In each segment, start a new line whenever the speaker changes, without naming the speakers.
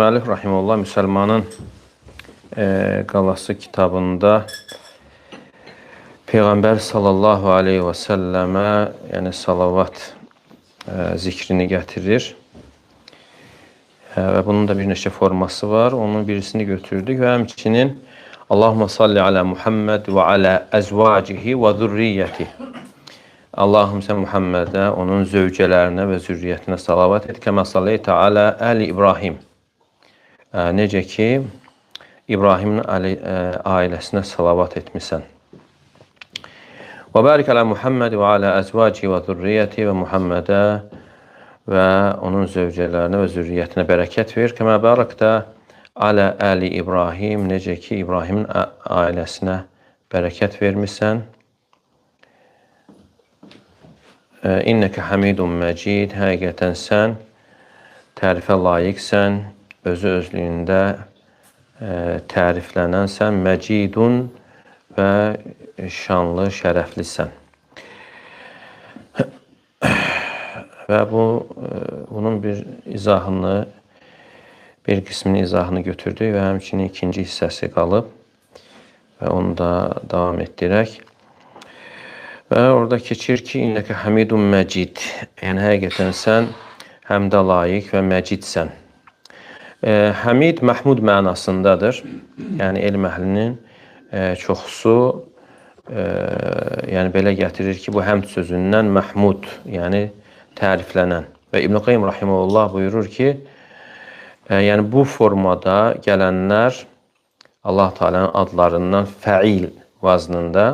Müəllif rahimehullah Müsəlmanın Qalası kitabında Peyğəmbər sallallahu aleyhi və səlləmə, yəni salavat zikrini gətirir. Və bunun da bir neçə forması var. Onun birisini götürdük və həmçinin Allahumma salli ala Muhammed və ala əzvacihi və zürriyyətihi. Allahım sən Muhammedə, onun zövcələrinə və zürriyyətinə salavat et. Kəmə salleytə alə əli İbrahim. Necə ki, İbrahimin ailəsinə salavat etmisən. Və bərik alə Muhammed və alə əzvacihi və zürriyyətihi və Muhammedə və onun zövcələrinə və zürriyyətinə bərəkət ver. Kəmə bərakdə alə əli İbrahim, necə ki, İbrahimin ailəsinə bərəkət vermisən. İnnəkə hamidun məcid, həqiqətən sən tərifə layiqsən, özü özlüyündə təriflənənsən, məcidun və şanlı, şərəflisən. Və bunun bir izahını, bir qisminin izahını götürdük və həmçinin ikinci hissəsi qalıb və onu da davam etdirək. Və orada keçir ki, innəkə hamidun məcid, yəni həqiqətən sən həmdə layiq və məcidsən. Həmid, məhmud mənasındadır. Yəni elm əhlinin çoxusu yəni belə gətirir ki, bu həmd sözündən məhmud, yəni təriflənən. Və İbn-i Qayyim rahimehullah buyurur ki, yəni bu formada gələnlər Allah Teala'nın adlarından fəil vaznında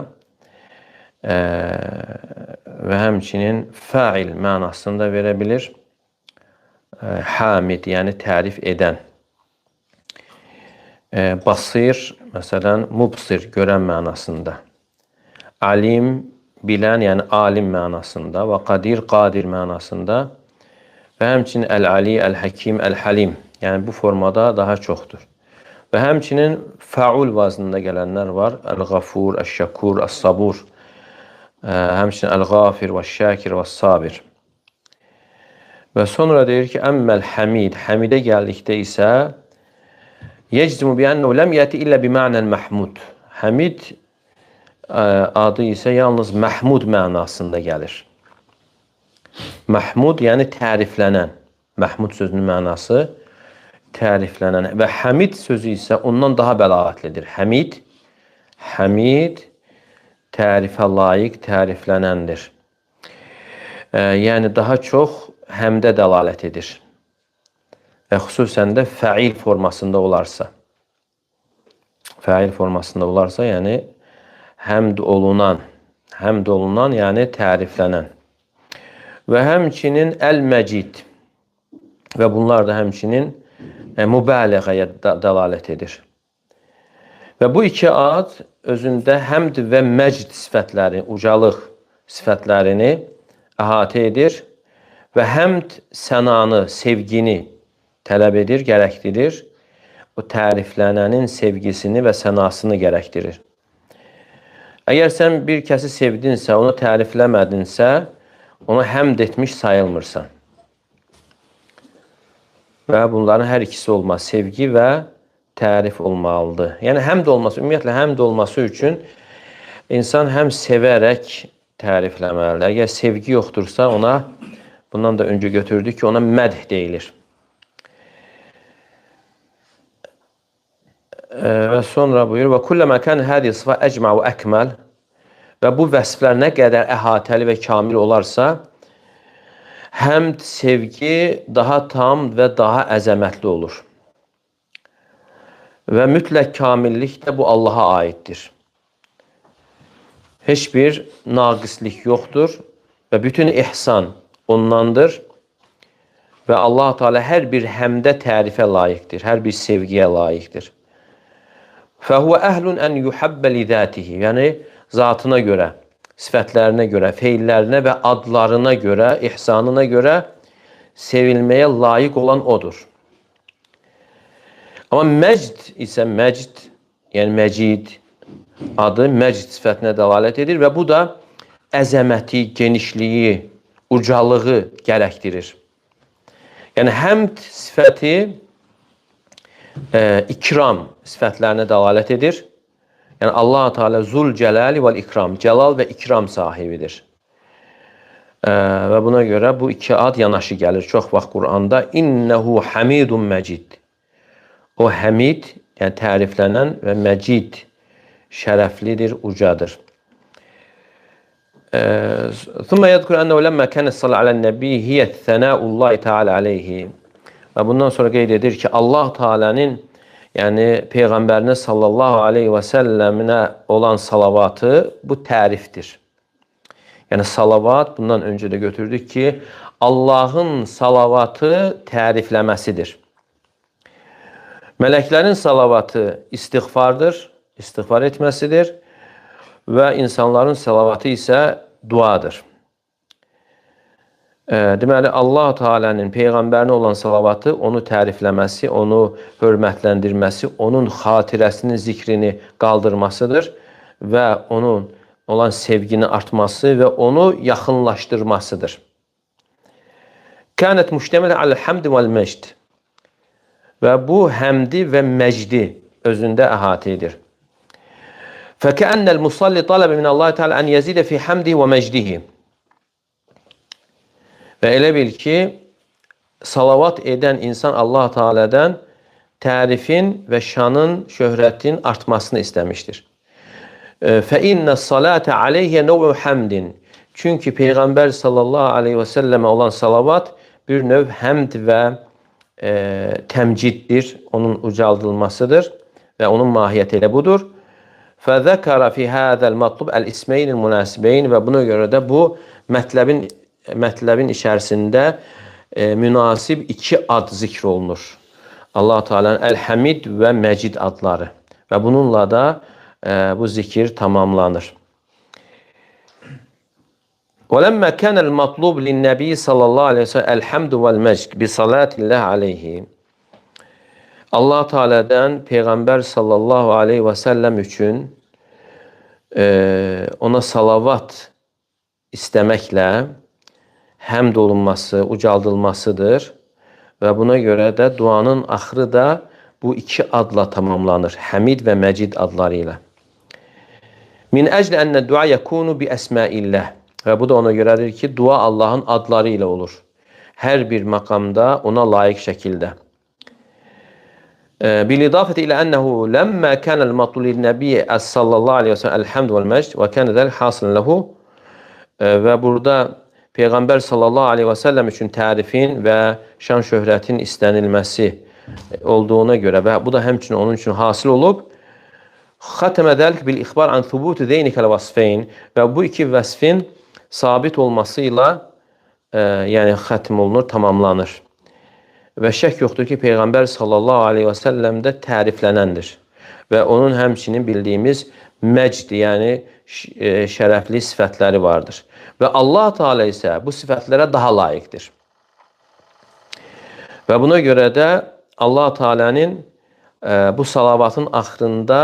və həmçinin fəil mənasını da verə bilir. Hamid, yəni tərif edən. Basir, məsələn, mubsir, görən mənasında. Alim, bilən, yəni alim mənasında və qadir, qadir mənasında və həmçinin əl-ali, əl-həkim, əl-həlim, yəni bu formada daha çoxdur. Və həmçinin fəul vaznında gələnlər var. Əl-ғafur, əl-şəkur, əl-sabur, həmçinin əl-ғafir və şəkir və sabir. Və sonra deyir ki, əmməl-həmid, həmidə gəldikdə isə yeczimu bi-ənəhu ləm yəti illə bi-mə'nəl məhmud. Həmid adı isə yalnız məhmud mənasında gəlir. Məhmud, yəni təriflənən. Məhmud sözünün mənası təriflənən. Və həmid sözü isə ondan daha bəlağətlidir. Həmid, həmid tərifə layiq, təriflənəndir. Yəni daha çox həmdə dəlalət edir. Və xüsusən də fəil formasında olarsa. Fəil formasında olarsa, yəni həmd olunan, həmd olunan, yəni təriflənən. Və həmçinin əl-məcid və bunlar da həmçinin mübaliğəyə dəlalət edir. Və bu iki ad özündə həmd və məcd sifətləri, ucalıq sifətlərini əhatə edir və həmd sənanı, sevgini tələb edir, gərəkdirir. O təriflənənin sevgisini və sənasını gərəkdirir. Əgər sən bir kəsi sevdinsə, onu tərifləmədinsə, onu həmd etmiş sayılmırsan. Və bunların hər ikisi olmaz. Sevgi və tərif olmalıdır. Yəni həmd olması, ümumiyyətlə həmd olması üçün insan həm sevərək tərifləməlidir. Əgər sevgi yoxdursa, ona, bundan da öncə götürdük ki, ona mədh deyilir. Və sonra buyurur, və kulləmə kən hədihi sıfə əcmə və əkməl, və bu vəsflər nə qədər əhatəli və kamil olarsa, həmd, sevgi daha tam və daha əzəmətli olur. Və mütləq kamillik də bu Allaha aiddir. Heç bir naqislik yoxdur və bütün ihsan ondandır və Allah Teala hər bir həmdə tərifə layiqdir, hər bir sevgiyə layiqdir. Fəhuve əhlun ən yuhabbə li zatihi, yəni zatına görə, sifətlərinə görə, feillərinə və adlarına görə, ihsanına görə sevilməyə layiq olan odur. Amma məcd isə məcd, yəni məcid adı məcd sifətinə dəlalət edir və bu da əzəməti, genişliyi, ucalığı gərəkdirir. Yəni həmd sifəti ikram sifətlərinə dəlalət edir. Yəni Allah Teala Zul Cəlali vəl İkram, cəlal və ikram sahibidir. Və buna görə bu iki ad yanaşı gəlir çox vaxt Quranda. İnnehu Hamidun Məcid. O Həmid, yəni təriflənən və Məcid, şərəflidir, ucadır. Thumma yadhkur ennehu lemma kana as-salatu alan-nebi hiye thana'ullahi ta'ala aleyhi. Və bundan sonra qeyd edir ki, Allah Teala'nın, yəni Peyğəmbərinə sallallahu aleyhi və səlləminə olan salavatı bu tərifdir. Yəni salavat, bundan öncə də götürdük ki, Allahın salavatı tərifləməsidir. Mələklərin salavatı istiğfardır, istiğfar etməsidir və insanların salavatı isə duadır. Deməli, Allah Teala'nın Peyğəmbərinə olan salavatı onu tərifləməsi, onu hörmətləndirməsi, onun xatirəsinin zikrini qaldırmasıdır və onun olan sevgini artması və onu yaxınlaşdırmasıdır. Kânət müştəmilə aləl-həmd vəl-məcd. Və bu həmdi və məcdi özündə əhatə edir. Fəkənnəl musalli talabə minəllahi teala ən yezidə fi həmdihi və məcdihi. Və elə bil ki, salavat edən insan Allah Teala'dan tərifin və şanın, şöhrətin artmasını istəmişdir. Fə innə salate aleyhə nev'u həmdin. Çünki Peyğəmbər sallallahu aleyhi və səlləmə olan salavat bir növ həmd və təmciddir, onun ucaldılmasıdır və onun mahiyyəti elə budur. Fə zəkara fi hədəl matlub əl-ismeynil münasibeyn və buna görə də bu mətləbin içərisində münasib iki ad zikr olunur. Allah Teala'nın Əl-Həmid və Məcid adları və bununla da bu zikir tamamlanır. وَلَمَّا كَانَ الْمَطْلُوبُ لِلنَّبِيِّ sallallahu aleyhi ve sellem الْحَمْدُ وَالْمَجْدُ بِصَلَاةِ اللّٰهِ aleyhi. Allah Teala'dan Peyğəmbər sallallahu aleyhi və səlləm üçün ona salavat istəməklə həmd olunması, ucaldılmasıdır və buna görə də duanın axırı da bu iki adla tamamlanır. Həmid və Məcid adları ilə. Min əcli ənə dua yekunu bi əsmaillah. Və bu da ona görədir ki, dua Allahın adları ilə olur. Hər bir məqamda ona layiq şəkildə. Bil-idafəti ilə ənəhu ləmmə kənəl matlul nəbiyyə sallallahu aleyhi və səlləm əl-həmd vəl-məcd və kənə zəlik hasilən lehu. Və burada Peyğəmbər sallallahu aleyhi və səlləm üçün tərifin və şan şöhrətin istənilməsi olduğuna görə və bu da həmçinin onun üçün hasil olub. Xətəmə zəlik bil-ixbar an thubutu zeynikəl vasfeyn və bu iki vəsfin sabit olmasıyla yəni xətm olunur, tamamlanır. Və şək yoxdur ki, Peyğəmbər sallallahu aleyhi və səlləm də təriflənəndir. Və onun həmçinin bildiyimiz məcd, yəni şərəfli sifətləri vardır. Və Allah Teala isə bu sifətlərə daha layiqdir. Və buna görə də Allah Teala'nın bu salavatın axırında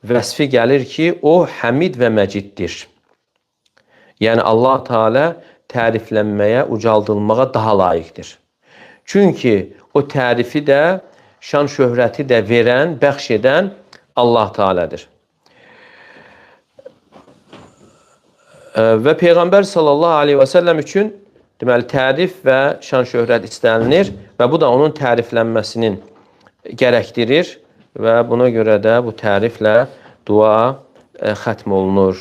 vəsfi gəlir ki, o Həmid və Məciddir. Yəni Allah Teala təriflənməyə, ucaldılmağa daha layiqdir. Çünki o tərifi də, şan şöhrəti də verən, bəxş edən Allah Teala'dır. Və Peyğəmbər sallallahu aleyhi və səlləm üçün deməli tərif və şan şöhrət istənilir və bu da onun təriflənməsinin gərəkdirir və buna görə də bu təriflə dua xətm olunur.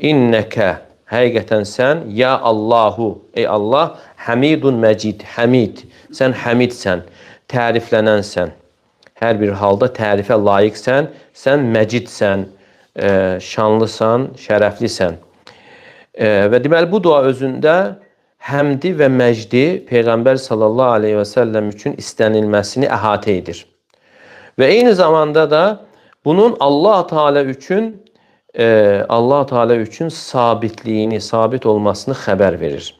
İnnəkə, həqiqətən sən, ya Allahu, ey Allah, Həmidun Məcid, Həmid, sən Həmidsən, təriflənənsən, hər bir halda tərifə layiqsən, sən Məcidsən, şanlısan, şərəflisən. Və deməli bu dua özündə həmdi və məcdi Peyğəmbər sallallahu aleyhi və səlləm üçün istənilməsini əhatə edir. Və eyni zamanda da bunun Allah Teala üçün sabitliyini, sabit olmasını xəbər verir.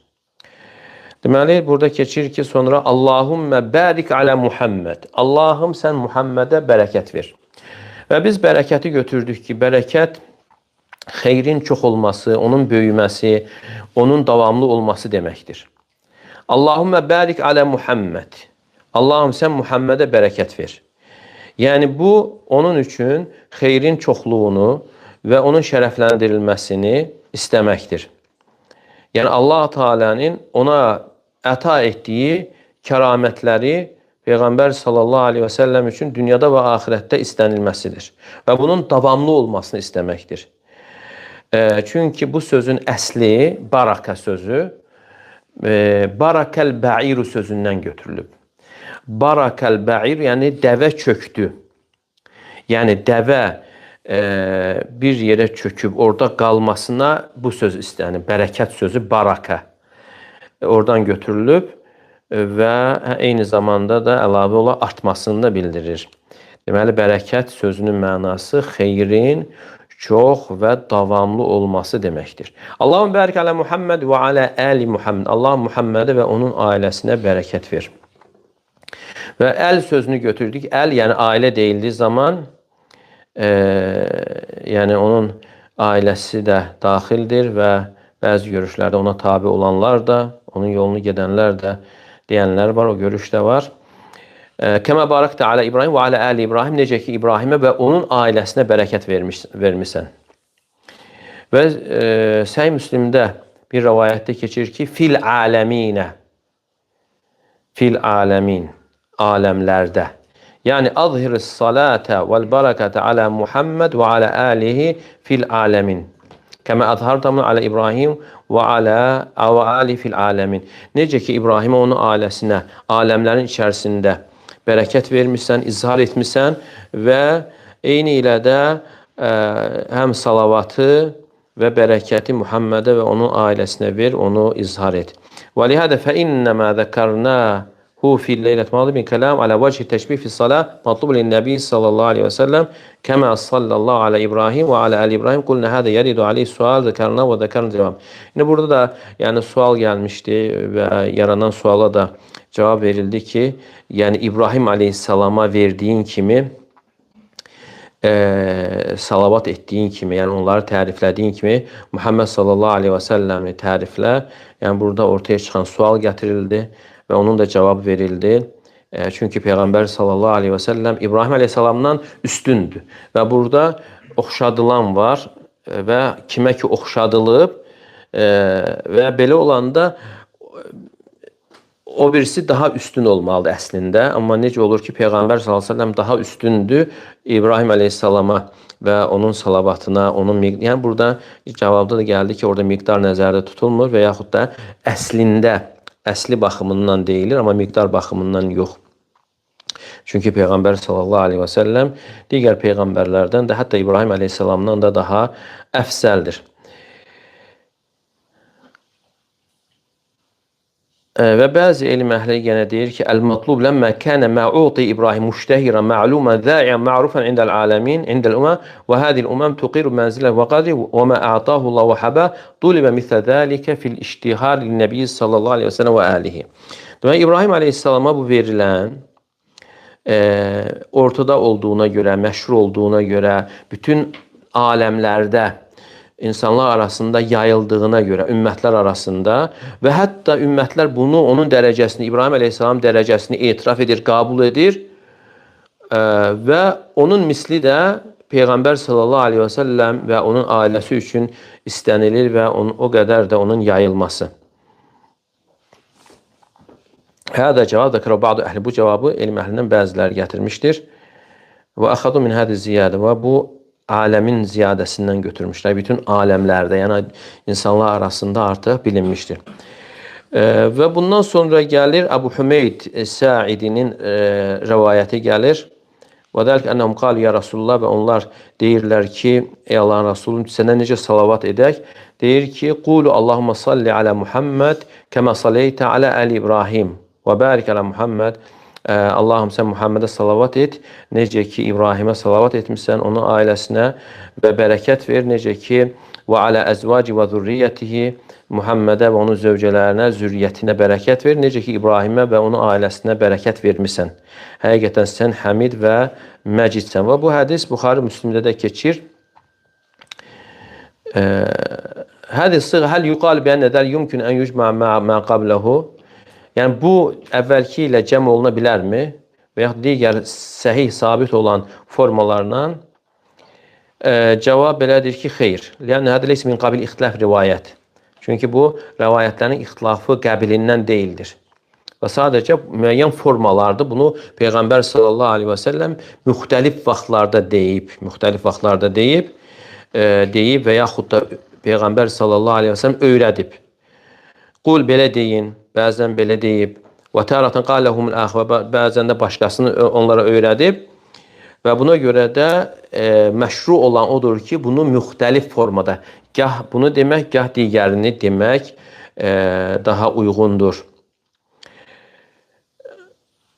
Deməli burada keçir ki, sonra Allahümmə bərik alə Muhammed. Allahım sən Muhammedə bərəkət ver. Və biz bərəkəti götürdük ki, bərəkət xeyrin çox olması, onun böyüməsi, onun davamlı olması deməkdir. Allahümmə bərik alə Muhammed. Allahım sən Muhammedə bərəkət ver. Yəni bu onun üçün xeyrin çoxluğunu və onun şərəfləndirilməsini istəməkdir. Yəni Allah Teala'nın ona əta etdiyi kəramətləri Peyğəmbər sallallahu aleyhi və səlləm üçün dünyada və axirətdə istənilməsidir. Və bunun davamlı olmasını istəməkdir. Çünki bu sözün əsli, baraka sözü, barakəl bə'iru sözündən götürülüb. Barakəl bə'ir, yəni dəvə çöktü. Yəni dəvə bir yerə çöküb, orada qalmasına bu söz istənir. Bərəkət sözü baraka. Oradan götürülüb və eyni zamanda da əlavə olaraq artmasını da bildirir. Deməli, bərəkət sözünün mənası xeyrin çox və davamlı olması deməkdir. Allahümme bərik alə Muhammed və alə əli Muhammed. Allah Muhammedə və onun ailəsinə bərəkət ver. Və əl sözünü götürdük. Əl, yəni ailə deyildiyi zaman, yəni onun ailəsi də daxildir və bəzi görüşlərdə ona tabi olanlar da, onun yolunu gedənlər də deyənlər var, o görüş də var. Kəmə barakdə alə İbrahim və alə əli İbrahim, necə ki İbrahimə və onun ailəsinə bərəkət vermisən. Və Səhih Müslimdə bir rəvayətdə keçir ki, fil aləminə, fil aləmin, aləmlərdə. Yəni, azhiris salətə vəl barakətə alə Muhammed və alə əlihi fil aləmin. Kəmə azhartamı alə İbrahim və alə ali fil aləmin. Necə ki İbrahimə, onun ailəsinə, aləmlərin içərisində bərəkət vermişsən, izhar etmişsən və eyni ilə də həm salavatı və bərəkəti Muhammedə və onun ailəsinə ver, onu izhar et. Və lihədə fə innəmə zəkarnahu fil leylət madı min kəlam alə vəchi təşbih fi salah matlub lin-nəbi sallallahu aleyhi və səlləm kəmə sallallahu alə İbrahim və alə əli İbrahim qulna hədə yeridu aleyhi sual zəkarna və zəkarna cavab. İndi burada da yəni sual gəlmişdi və yaranan suala da cavab verildi ki, yəni İbrahim aleyhissalama verdiyin kimi, salavat etdiyin kimi, yəni onları təriflədiyin kimi Muhammed sallallahu aleyhi və səlləmi təriflə. Yəni burada ortaya çıxan sual gətirildi və onun da cavab verildi. Çünki Peyğəmbər sallallahu aleyhi və səlləm İbrahim aleyhissalamdan üstündür. Və burada oxşadılan var və kimə ki oxşadılıb və belə olanda o birisi daha üstün olmalıdır əslində. Amma necə olur ki, Peyğəmbər sallallahu aleyhi və səlləm daha üstündür İbrahim aleyhissalama və onun salavatına, onun yəni burada cavabda da gəldi ki, orada miqdar nəzərdə tutulmur və yaxud da əslində, əsli baxımından deyilir, amma miqdar baxımından yox. Çünki Peyğəmbər sallallahu aleyhi və səlləm digər peyğəmbərlərdən də, hətta İbrahim aleyhissalamdan da daha əfsəldir. Və bəzi elm əhli yenə deyir ki, əl-matlub ləmmə kənə mə'uti İbrahim müştəhiran ma'luman zâi'an ma'rufan indəl aləmin, indəl umam və hâzil umam tuqiru mənzilə və qadri və mə a'tahu Allah və həbə tulibə mislə zəlikə fil iştihar linnəbiyyi sallallahu aleyhi və səlləm və əlihi. Demək, İbrahim aleyhissalama bu verilən ortada olduğuna görə, məşhur olduğuna görə, bütün aləmlərdə insanlar arasında yayıldığına görə, ümmətlər arasında və hətta ümmətlər bunu, onun dərəcəsini, İbrahim əleyhissalam dərəcəsini etiraf edir, qəbul edir və onun misli də Peyğəmbər sallallahu aleyhi və səlləm və onun ailəsi üçün istənilir və onun, o qədər də onun yayılması. Hədə cavab zəkərə ba'du əhli. Bu cavabı elm əhlindən bəziləri gətirmişdir. Və əxadu min hədi ziyadə və bu aləmin ziyadəsindən götürmüşlər. Bütün aləmlərdə, yəni insanlar arasında artıq bilinmişdir. Və bundan sonra gəlir Əbu Hümeyd Sa'idinin rəvayəti gəlir. Və dəlik ənəhum qalu ya Rasulullah və onlar deyirlər ki, ey Allahın Rasulü, sənə necə salavat edək? Deyir ki, qulu Allahumma salli alə Muhammed kəmə saleytə alə əli İbrahim və bərik alə Muhammed. Allahım sən Muhammedə salavat et, necə ki İbrahimə salavat etmişsən, onun ailəsinə və bərəkət ver, necə ki və alə əzvaci və zürriyyətihi Muhammedə və onun zövcələrinə, zürriyyətinə bərəkət ver, necə ki İbrahimə və onun ailəsinə bərəkət vermisən. Həqiqətən sən Həmid və Məcidsən. Və bu hədis Buxari Müslimdə də keçir. Hədi sığ həl yuqal bi enne dəl yumkin en yucma ma qablehu. Yəni bu əvvəlki ilə cəm oluna bilərmi? Və yaxud digər səhih sabit olan formalarla cavab belədir ki, xeyr. Yəni hədə leysə min qabil ixtilaf rivayət. Çünki bu rəvayətlərin ixtilafı qəbilindən deyildir. Və sadəcə müəyyən formalardır. Bunu Peyğəmbər sallallahu aleyhi və səlləm müxtəlif vaxtlarda deyib, deyib və yaxud da Peyğəmbər sallallahu aleyhi və səlləm öyrədib. Qul belə deyin, bəzən belə deyib. Və təratan qaləhumul əxir, bəzən də başqasını onlara öyrədib. Və buna görə də məşru olan odur ki, bunu müxtəlif formada, gah bunu demək, gah digərini demək daha uyğundur.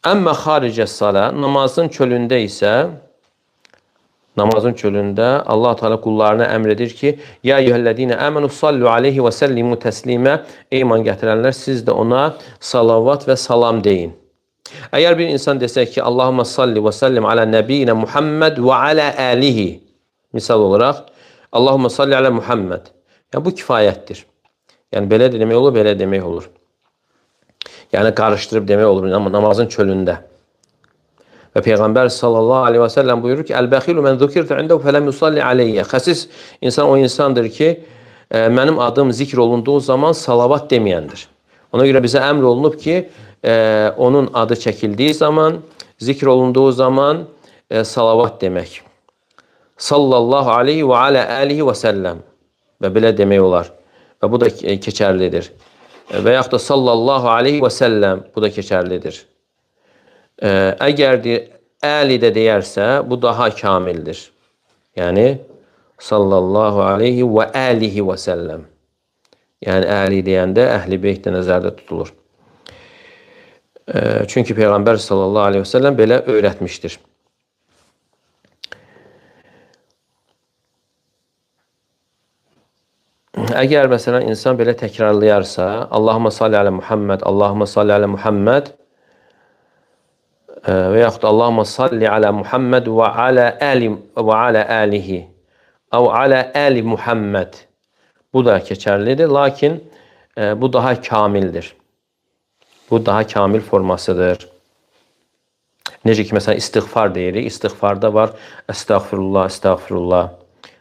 Əmmə xaricə salə, namazın çölündə isə, namazın çölündə Allah Teala qullarına əmr edir ki, ya eyyühəllezine amenu sallu aleyhi və səllimu təslimə, iman gətirənlər siz də ona salavat və salam deyin. Əgər bir insan desə ki, Allahumma salli və səllim alə nəbiyyina Muhammed və alə alihi, misal olaraq, Allahumma salli alə Muhammed. Yəni bu kifayətdir. Yəni belə demək olur, belə demək olur. Yəni qarışdırıb demək olur namazın çölündə. Və Peyğəmbər sallallahu aleyhi və səlləm buyurur ki, Əl-bəxilu mən zükirtü indəhu fələm yusalli aleyyə. Xəsis insan o insandır ki, mənim adım zikr olunduğu zaman salavat deməyəndir. Ona görə bizə əmr olunub ki, onun adı çəkildiyi zaman, zikr olunduğu zaman salavat demək. Sallallahu aleyhi və alə alihi və səlləm. Və belə demək olar. Və bu da keçərlidir. Və yaxud da sallallahu aleyhi və səlləm, bu da keçərlidir. Əgər əli də deyərsə, bu daha kamildir. Yəni, sallallahu aleyhi və alihi və səlləm. Yəni, əli deyəndə əhl-i beyt də nəzərdə tutulur. Çünki Peyğəmbər sallallahu aleyhi və səlləm belə öyrətmişdir. Əgər məsələn insan belə təkrarlayarsa, Allahumma salli alə Muhammed, Allahumma salli alə Muhammed və yaxud Allahumma salli alə Muhammed və alə ali və alə alihi əv alə ali Muhammed. Bu da keçərlidir, lakin bu daha kamildir. Bu daha kamil formasıdır. Necə ki, məsələn, istiğfar deyirik. İstiğfarda var əstəğfirullah, əstəğfirullah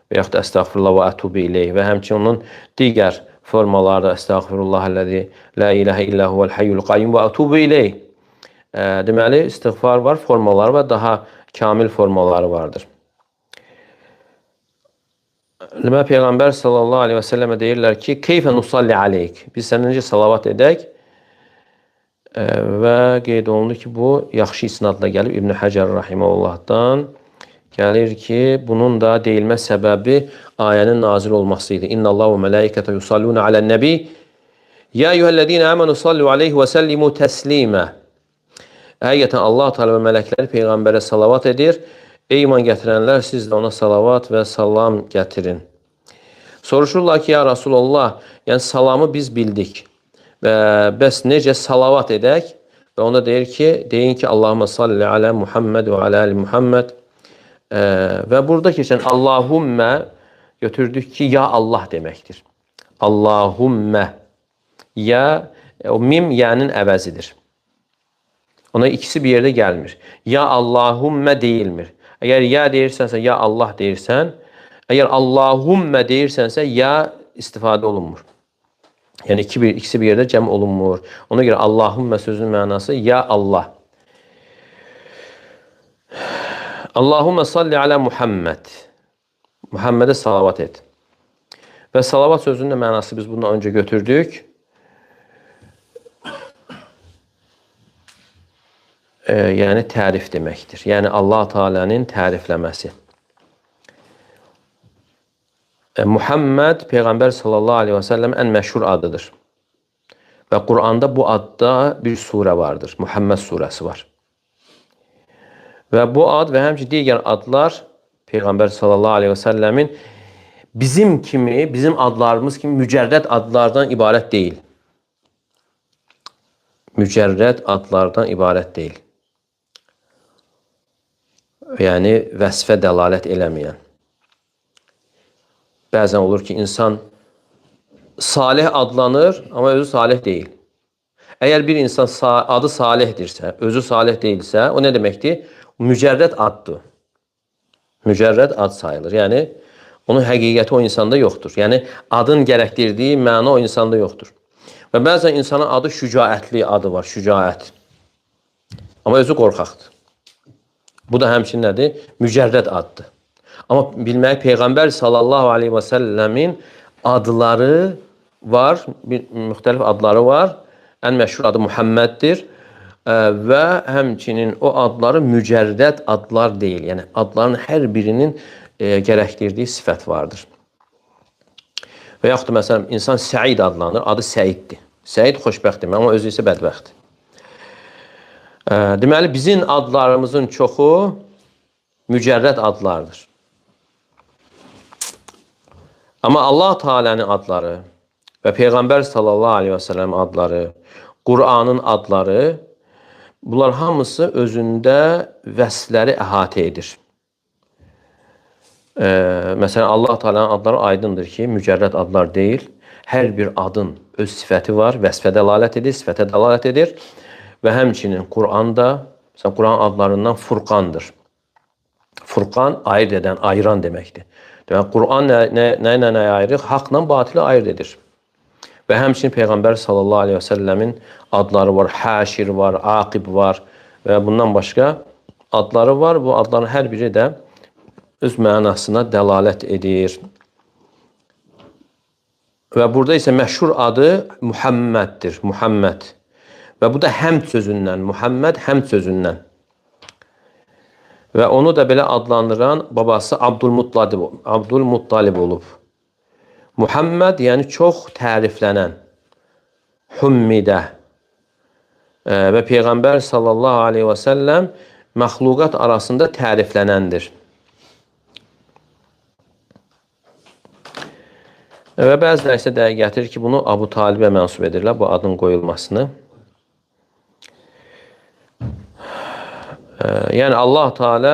və yaxud da əstəğfirullah və ətubu ileyh və həmçinin onun digər formaları əstəğfirullahəl-ləzi la ilahə illə huvel hayyul qayyum və ətubu ileyh. Deməli, istiğfar var, formaları və daha kamil formaları vardır. Deməli, Peyğəmbər sallallahu aleyhi və səlləmə deyirlər ki, keyfə nusalli aleyk. Biz sənə necə salavat edək? Və qeyd olundu ki, bu yaxşı isnadla gəlib İbn Həcər rahiməhullahdan. Gəlir ki, bunun da deyilmə səbəbi ayənin nazil olması idi. İnnallahu və mələikətə yusalluna alə'n-nəbi. Ya eyyuhellezine amenu sallu aleyhi və səllimu təslimə. Həqiqətən Allah Teala və mələkləri peyğəmbərə salavat edir. Ey iman gətirənlər, siz də ona salavat və salam gətirin. Soruşurlar ki, ya Rasulullah, yəni salamı biz bildik. Və bəs necə salavat edək? Və onda deyir ki, deyin ki, Allahumma salli alə Muhammed və alə ali Muhammed. Və burada keçən Allahummə götürdük ki, ya Allah deməkdir. Allahummə. Ya, o mim yənin əvəzidir. Ona ikisi bir yerdə gəlmir. Ya Allahummə deyilmir. Əgər ya deyirsənsə, ya Allah deyirsən. Əgər Allahummə deyirsənsə, ya istifadə olunmur. Yəni ikisi bir yerdə cəm olunmur. Ona görə Allahummə sözünün mənası ya Allah. Allahummə salli alə Muhammed. Muhammedə salavat et. Və salavat sözünün də mənası biz bundan öncə götürdük. Yəni tərif deməkdir. Yəni Allah Teala'nın tərifləməsi. Muhammed Peyğəmbər sallallahu aleyhi və səlləm ən məşhur adıdır. Və Quranda bu adda bir surə vardır. Muhammed surəsi var. Və bu ad və həmçinin digər adlar Peyğəmbər sallallahu aleyhi və səlləmin bizim kimi, bizim adlarımız kimi mücərrəd adlardan ibarət deyil. Mücərrəd adlardan ibarət deyil. Yəni vəsfə dəlalət eləməyən. Bəzən olur ki, insan salih adlanır, amma özü salih deyil. Əgər bir insan adı Salihdirsə, özü Salih deyilsə, o nə deməkdir? Mücərrəd addır. Mücərrəd ad sayılır. Yəni, onun həqiqəti o insanda yoxdur. Yəni, adın gərəkdirdiyi məna o insanda yoxdur. Və bəzən insanın adı şücaətli adı var, şücaət. Amma özü qorxaqdır. Bu da həmçinin nədir? Mücərrəd addır. Amma bilmək, Peyğəmbər sallallahu aleyhi və səlləmin adları var, müxtəlif adları var. Ən məşhur adı Muhamməddir və həmçinin o adları mücərrəd adlar deyil. Yəni, adların hər birinin gərəkdirdiyi sifət vardır. Və yaxud da, məsələn, insan Səid adlanır, adı Səiddir. Səid xoşbəxtdir, amma özü isə bədbəxtdir. Deməli, bizim adlarımızın çoxu mücərrəd adlardır. Amma Allah Teala'nın adları və Peyğəmbər sallallahu aleyhi və səlləm adları, Qur'anın adları, bunlar hamısı özündə vəsfləri əhatə edir. Məsələn, Allah Teala'nın adları aydındır ki, mücərrəd adlar deyil. Hər bir adın öz sifəti var, vəsfə dəlalət edir, sifətə dəlalət edir. Və həmçinin Qur'anda, məsələn, Quran adlarından Furqandır. Furqan ayırt edən, ayıran deməkdir. Demək, Quran nə ilə nəyi ayırır? Haqla batili ayırt edir. Və həmçinin Peyğəmbər sallallahu aleyhi və səlləmin adları var, Həşir var, Aqib var və bundan başqa adları var. Bu adların hər biri də öz mənasına dəlalət edir. Və burada isə məşhur adı Muhamməddir, Muhammed. Və bu da həmd sözündən, Muhammed həmd sözündən. Və onu da belə adlandıran babası Abdülmuttalib olub. Muhammed, yəni çox təriflənən, hummidə və Peyğəmbər sallallahu aleyhi və səlləm məxluqat arasında təriflənəndir. Və bəziləri isə dəqiq gətirir ki, bunu Abu Talibə mənsub edirlər, bu adın qoyulmasını. Yəni Allah Teala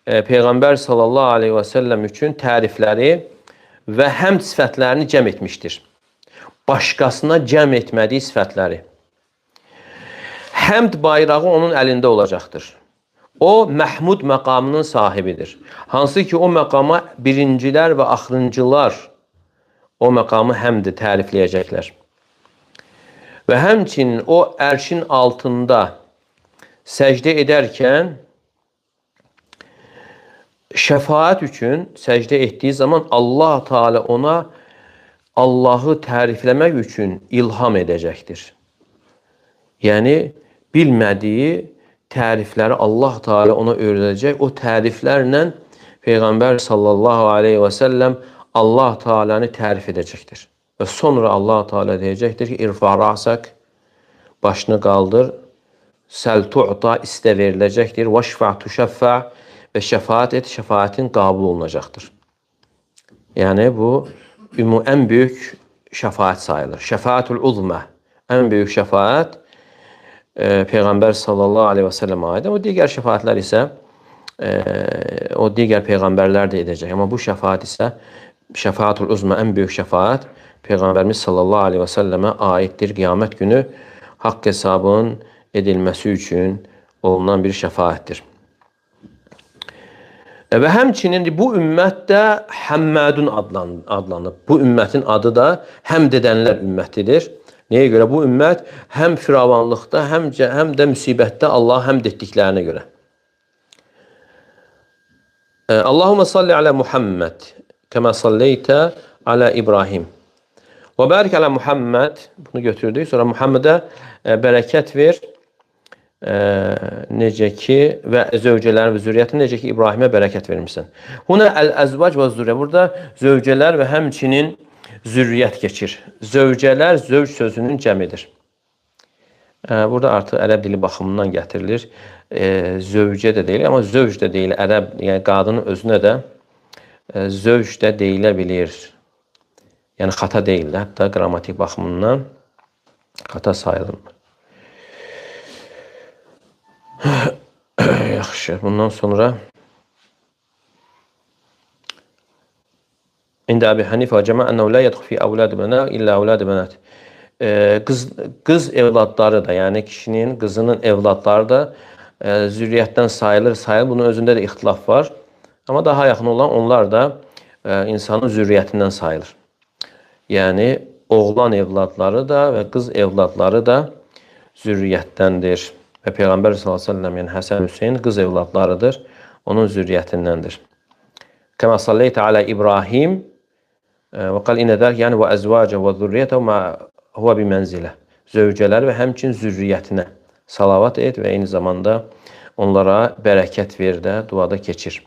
Peyğəmbər sallallahu aleyhi və səlləm üçün tərifləri və həmd sifətlərini cəm etmişdir. Başqasına cəm etmədiyi sifətləri. Həmd bayrağı onun əlində olacaqdır. O, Məhmud məqamının sahibidir. Hansı ki, o məqama birincilər və axırıncılar o məqamı həmdi tərifləyəcəklər. Və həmçinin o ərşin altında səcdə edərkən şəfaət üçün səcdə etdiyi zaman Allah Teala ona Allahı tərifləmək üçün ilham edəcəkdir. Yəni, bilmədiyi tərifləri Allah Teala ona öyrədəcək. O təriflərlə Peyğəmbər sallallahu aleyhi və səlləm Allah Teala'nı tərif edəcəkdir. Və sonra Allah Teala deyəcəkdir ki, irfa ra'sak, başını qaldır, səl tu'ta, istə veriləcəkdir, vəşfa tuşəffə və şəfaət et, şəfaətin qəbul olunacaqdır. Yəni, bu ən böyük şəfaət sayılır. Şəfaətül uzmə, ən böyük şəfaət Peyğəmbər sallallahu aleyhi və səlləmə aid. O digər şəfaətlər isə o digər peyğəmbərlər də edəcək. Amma bu şəfaət isə şəfaətül uzmə, ən böyük şəfaət Peyğəmbərimiz sallallahu aleyhi və səlləmə aiddir. Qiyamət günü haqq hesabının edilməsi üçün olunan bir şəfaətdir. Və həmçinin bu ümmət də Həmmədun adlanıb. Bu ümmətin adı da həmd edənlər ümmətidir. Nəyə görə? Bu ümmət həm firavanlıqda, həm də müsibətdə Allaha həmd etdiklərinə görə. Allahumma salli ala Muhammed kəmə salleytə ala İbrahim. Və bərik ala Muhammed. Bunu götürdük. Sonra Muhammedə bərəkət ver. Necə ki və zövcələrin və zürriyyətin necə ki İbrahimə bərəkət vermişsən. Huna əl-əzvac və zürriyyə. Burada zövcələr və həmçinin zürriyyət keçir. Zövcələr zövc sözünün cəmidir. Burada artıq ərəb dili baxımından gətirilir. Zövcə də deyil, amma zövc də deyil. Ərəb, yəni qadının özünə də zövc də deyilə bilir. Yəni xata deyil də, hətta qrammatik baxımından xata sayılır. Yaxşı, bundan sonra İndə Əbi Hənifə və cəmə ənəhu lə yədxu fi əvləd bənə illə əvləd bənət. Qız evladları da, yəni kişinin, qızının evladları da zürriyyətdən sayılır. Bunun özündə də ixtilaf var. Amma daha yaxın olan onlar da insanın zürriyyətindən sayılır. Yəni oğlan evladları da və qız evladları da zürriyyətdəndir. Və Peyğəmbər sallallahu əleyhi və səlləm, yəni Həsən, Hüseyn qız evladlarıdır, onun zürriyyətindəndir. Kəmə salleytə alə İbrahim və qal inə dəlik, yəni və əzvacə və zürriyyətə mə huvə bi mənzilə. Zövcələr və həmçinin zürriyyətinə salavat et və eyni zamanda onlara bərəkət ver də duada keçir.